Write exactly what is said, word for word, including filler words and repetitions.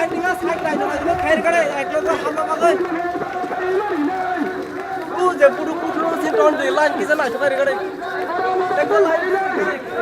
Tinggal side line, line, line, khair kare, ek lok hamma bagwi. U je putu putu si ton de line kisa na khair kare. Ekdom line.